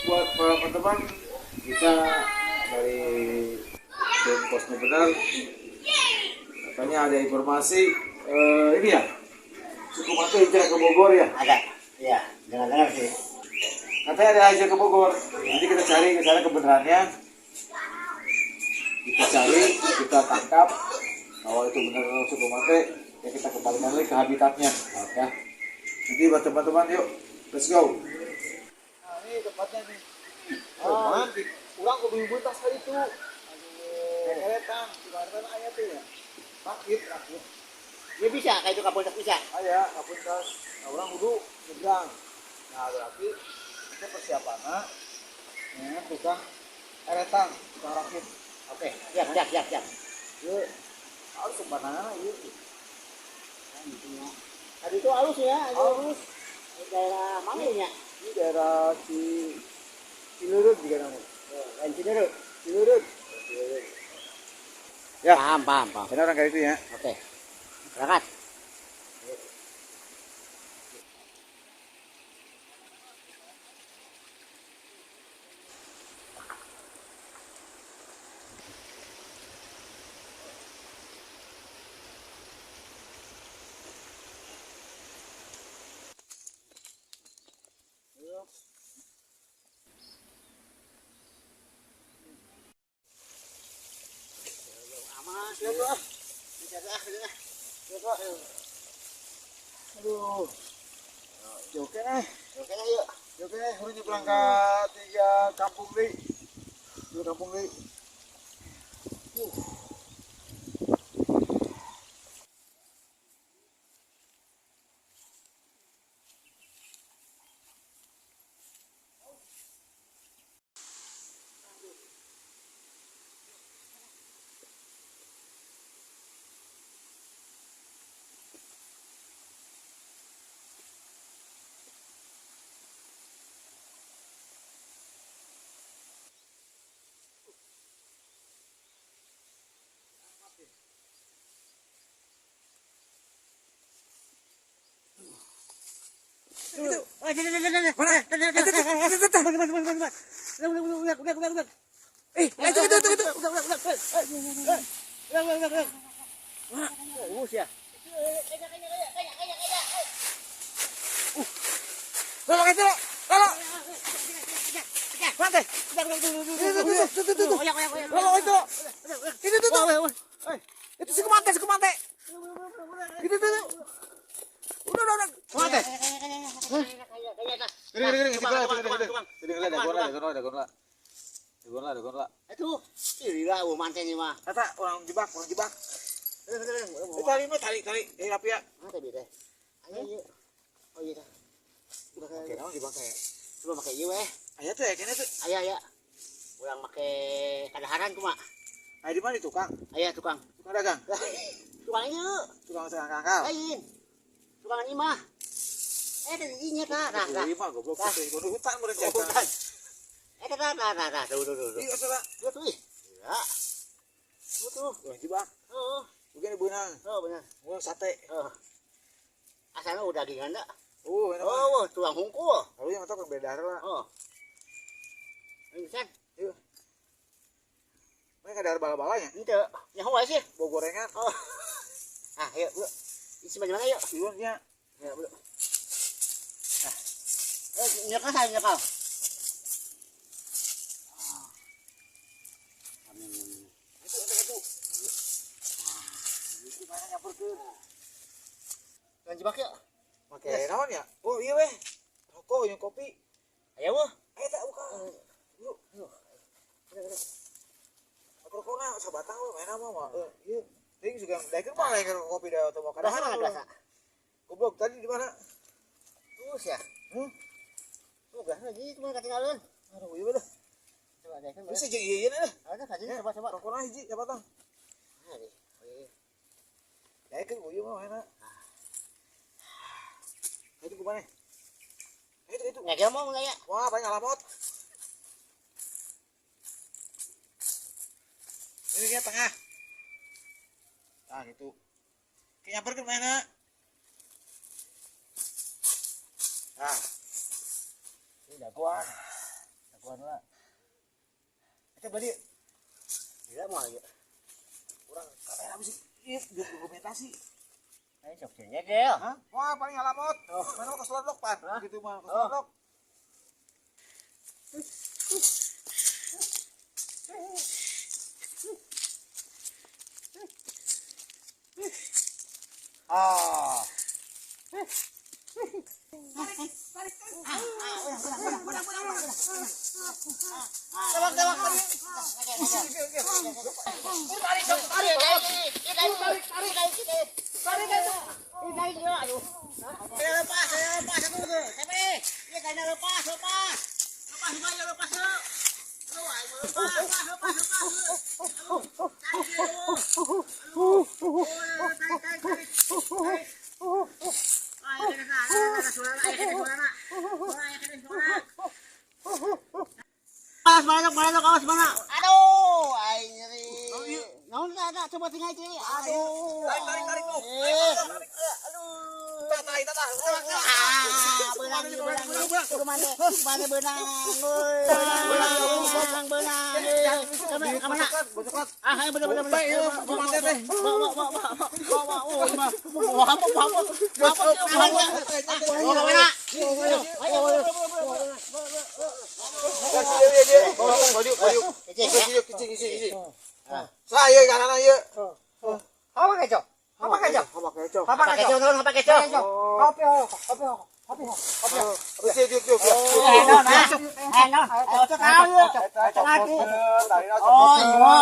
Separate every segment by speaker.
Speaker 1: Buat para teman-teman, kita dari tim Kosmo Benar katanya ada informasi ini ya, Sukumante hijrah ke Bogor ya.
Speaker 2: Ada. Iya, dengar-dengar sih.
Speaker 1: Katanya ada hijrah ke Bogor. Nanti kita cari ke sana kebenarannya. Kita cari, kita tangkap. Kalau itu benar Sukumante, ya kita kembalikan lagi ke habitatnya. Oke. Nanti buat teman-teman yuk, let's go. Nah, ini tempatnya nih. Oh, man, urang kudu tas kali itu. Keretan, keretan aya tuh ya. Rakit, rakit.
Speaker 2: Ya bisa, kayak itu kapolres bisa.
Speaker 1: Aya, kapolres. Nah, urang kudu nyebrang. Nah, berarti kita persiapannya ya, tukang eretan, tukang rakit.
Speaker 2: Oke, siap, siap, siap, siap.
Speaker 1: Yuk, harus sembarangan ieu.
Speaker 2: Nah, gitu ya. Tadi itu halus ya,
Speaker 1: Halus.
Speaker 2: Di daerah mana ya?
Speaker 1: Ini daerah Cileureup juga namanya.
Speaker 2: Lain Cileureup.
Speaker 1: Cileureup. Cileureup. Ya.
Speaker 2: Paham, paham, paham.
Speaker 1: Benar orang kayak itu ya.
Speaker 2: Oke. Berangkat.
Speaker 1: Aduh. Oke nih.
Speaker 2: Oke yuk.
Speaker 1: Oke, harus nyebrang ke tiga kampung nih. Tiga kampung nih. Itu si Kumante, si Kumante. Itu itu. Udah, udah, udah. Kumante. Gini, gini, gini,
Speaker 2: Itu, gila, mante ini mah.
Speaker 1: Kata orang jebak, orang jebak. Tali mah tali, tali. Eh, rapi ya.
Speaker 2: Mana tadi teh? Ayo, yuk. Oh iya.
Speaker 1: Oke, naon jebak kayak.
Speaker 2: Coba make ieu weh.
Speaker 1: Aya tuh ya, kayaknya tuh.
Speaker 2: Aya, aya. Urang make kadaharan kumaha?
Speaker 1: Aya di mana tukang?
Speaker 2: Aya tukang.
Speaker 1: Tukang dagang.
Speaker 2: Tukang ieu.
Speaker 1: Tukang tukang kangkal.
Speaker 2: Lain. Tukang imah. Eh, tadi inya tah, tah, tah.
Speaker 1: Imah goblok teh kudu hutan meureun sia.
Speaker 2: Hutan. Eh, tah, tah, tah, tah, tuh, tuh, tuh.
Speaker 1: Iya, salah.
Speaker 2: Tuh, tuh, ih. Ya. Tuh, tuh.
Speaker 1: Urang jebak.
Speaker 2: Heeh.
Speaker 1: Bukan beunang.
Speaker 2: Oh, benar.
Speaker 1: Mun sate.
Speaker 2: Heeh. Asalna udah dagingan da.
Speaker 1: Oh, enak.
Speaker 2: Oh, tuang hungkul.
Speaker 1: Lalu yang tahu kan beda lah.
Speaker 2: Oh. Ini san.
Speaker 1: Yuk. Mereka ada bala-balanya.
Speaker 2: Ente, nyaho wae sih.
Speaker 1: Bawa gorengan.
Speaker 2: Oh. Ah, yuk, yuk. Isi mana yuk?
Speaker 1: Iya, nya.
Speaker 2: Ya, bro. Ah. Eh, nyekal saya nyekal. Amin.
Speaker 1: Itu, itu, itu. Itu mana nyamperkeun.
Speaker 2: Lanjut jebak yuk.
Speaker 1: Make naon ya? Oh, iya weh. Rokok jeung kopi.
Speaker 2: Ayo weh.
Speaker 1: Ayo tak buka. Yuk.
Speaker 2: Yuk.
Speaker 1: Rokokna sabatang we main mah mah. Ieu ting juga daekeun mah lain kopi da atau mau
Speaker 2: Berasa mana berasa?
Speaker 1: Goblok tadi di mana?
Speaker 2: Terus ya.
Speaker 1: Hmm?
Speaker 2: Tuh berasa lagi cuma ketinggalan.
Speaker 1: Aduh, iya dah.
Speaker 2: Coba daekeun.
Speaker 1: Bisa jeung ieu ieu dah.
Speaker 2: Ada kaji coba coba.
Speaker 1: Rokokna hiji sabatang.
Speaker 2: Nah, deh. Oh iya.
Speaker 1: Daekeun ieu mah enak. Itu kumaha? Itu itu.
Speaker 2: Ngegel mau enggak ya?
Speaker 1: Wah, banyak alamot. Ini dia tengah. Nah, gitu. Kayak nyamper ke mana? Nah. Ini jagoan. Tuan lah. Eta bari
Speaker 2: Gila mau aja.
Speaker 1: Urang kamera bisa ieu dokumentasi.
Speaker 2: Ayo sok nyegel.
Speaker 1: Hah? Wah, paling ngalamot. Mana mau keselodok, Pan? Gitu mah keselodok. Ah.
Speaker 2: Tebak, tebak, tarik. Tarik, tarik, tarik, tarik, tarik, tarik, tarik, aduh. Saya lepas, aku tuh. Iya, kayaknya lepas, lepas. Lepas, lepas, lepas, lepas, lepas, lepas, Awas mana, mana, awas mana. Aduh, aing nyeri. Naon ada coba tinggal ciri. Aduh.
Speaker 1: Tarik, tarik, tarik tuh. Aduh. Tarik, tarik, tarik.
Speaker 2: Ah, beunang, beunang. Mana, mana beunang. Beunang, beunang. Ka mana? Ah, ayo bener, bener, bener. Bawa, bawa, bawa, bawa. Bawa, bawa, bawa. Bawa, mana? Ayo,
Speaker 1: Saya karena ieu.
Speaker 3: Apa kecoh? Apa kecoh?
Speaker 1: Apa kecoh?
Speaker 3: Apa kecoh?
Speaker 2: Apa kecoh?
Speaker 3: Apa apa apa apa.
Speaker 2: Oh, iya,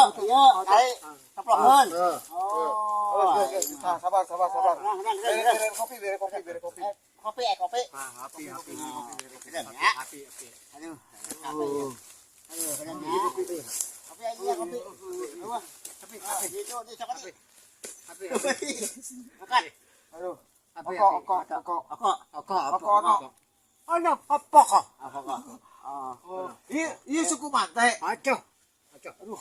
Speaker 2: iya, tarik. Teplokeun.
Speaker 1: Oh, sabar, sabar, sabar. Bere kopi, bere kopi, bere kopi.
Speaker 2: Kopi, kopi.
Speaker 3: Ah, api, api. Api, api.
Speaker 2: Aduh. Aduh, kopi. Kopi aja, kopi. Kopi, kopi. Itu, itu, kopi.
Speaker 3: Api, api.
Speaker 2: Makan.
Speaker 1: Aduh.
Speaker 3: Api,
Speaker 1: Oko, oko, oko.
Speaker 2: Oko,
Speaker 3: oko,
Speaker 1: oko, oko.
Speaker 3: Ono, apa kok?
Speaker 2: Apa kok?
Speaker 1: Oh. Iya, iya suku mante.
Speaker 3: Aduh. Aduh.
Speaker 1: Aduh,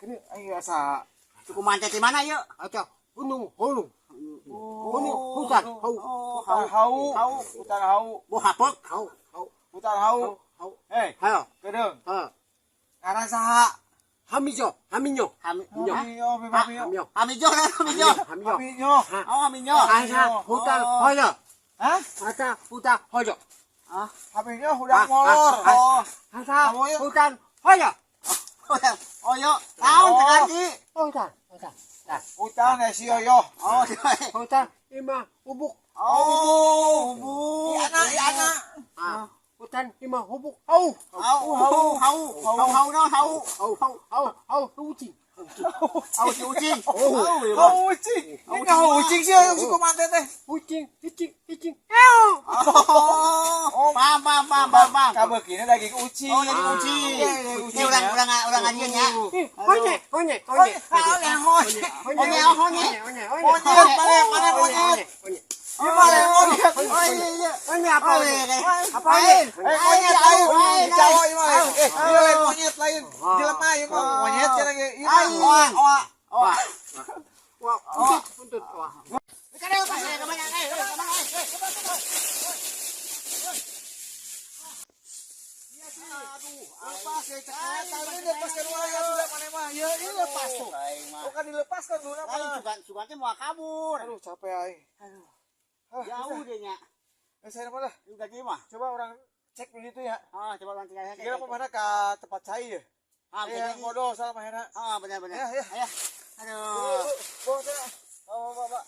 Speaker 1: ini aing asa
Speaker 2: suku mante di mana yuk?
Speaker 3: Aduh, gunung, gunung. Gunung, hutan, hau.
Speaker 1: Hutan hau, hau, hutan hau.
Speaker 2: Bu hapok,
Speaker 3: hau, hau.
Speaker 1: Hutan hau.
Speaker 3: Hau.
Speaker 1: Eh,
Speaker 3: hayo.
Speaker 1: Kedeung.
Speaker 3: Ha.
Speaker 1: Ngaran saha?
Speaker 3: Hamijo, Haminyo.
Speaker 2: Haminyo.
Speaker 1: Haminyo,
Speaker 2: Haminyo, Haminyo.
Speaker 1: Haminyo.
Speaker 2: Oh, Haminyo.
Speaker 3: Asa hutan hoyo.
Speaker 1: Hah?
Speaker 3: Asa hutan hoyo.
Speaker 2: Ah,
Speaker 1: Haminyo hutan molor. Oh.
Speaker 3: Asa hutan hoyo.
Speaker 2: Oyo, naon teh
Speaker 3: Hutan, hutan.
Speaker 1: Hutan si Oyo.
Speaker 2: Oh,
Speaker 3: hutan ima ubuk.
Speaker 1: Oh, ubuk. Iana, iana.
Speaker 3: Ah, hutan ima hubuk. Au,
Speaker 2: au, au, au, au, au, no, au,
Speaker 3: au, au, au, au, ucing.
Speaker 2: Au, si ucing.
Speaker 1: Au, ucing. Ini kau ucing sih, suku mante teh.
Speaker 3: Ucing, ucing, ucing.
Speaker 2: Oh, paham, paham, paham, paham, paham.
Speaker 1: Kabeh daging ucing.
Speaker 2: Oh, daging ucing. Ini urang, urang, urang anjeun ya.
Speaker 3: Honye, honye, honye.
Speaker 1: Honye,
Speaker 2: honye, honye.
Speaker 3: Honye,
Speaker 1: monyet, mana, mana monyet. Ini mana monyet?
Speaker 2: Oh, iya, iya.
Speaker 3: Honye apa?
Speaker 2: Apa lain?
Speaker 1: Monyet lain. Jawa ini mah. Eh, ini lain monyet lain. Jelema ieu mah monyet cenah ge. Ieu mah oa, oa.
Speaker 2: Oa.
Speaker 3: Oa, buntut, buntut, oa.
Speaker 1: Aduh, lepas ya cek. Tapi lepaskan wae sudah mana mah. Ya, ini lepas tuh. Bukan dilepaskan dulu
Speaker 2: Aing
Speaker 1: mah.
Speaker 2: sugan teh mau kabur.
Speaker 1: Aduh, capek aing.
Speaker 2: Aduh. Jauh deh nya.
Speaker 1: Saya mah lah.
Speaker 2: Udah mah.
Speaker 1: Coba orang cek dulu itu ya.
Speaker 2: Ah, coba orang tinggal.
Speaker 1: Kira apa mana ke tempat cai ya?
Speaker 2: Ah,
Speaker 1: ya, bodoh salah mah
Speaker 2: Ah, benar benar.
Speaker 1: Ya, ya.
Speaker 2: Ayo. Aduh.
Speaker 1: Bawa, bawa, bawa.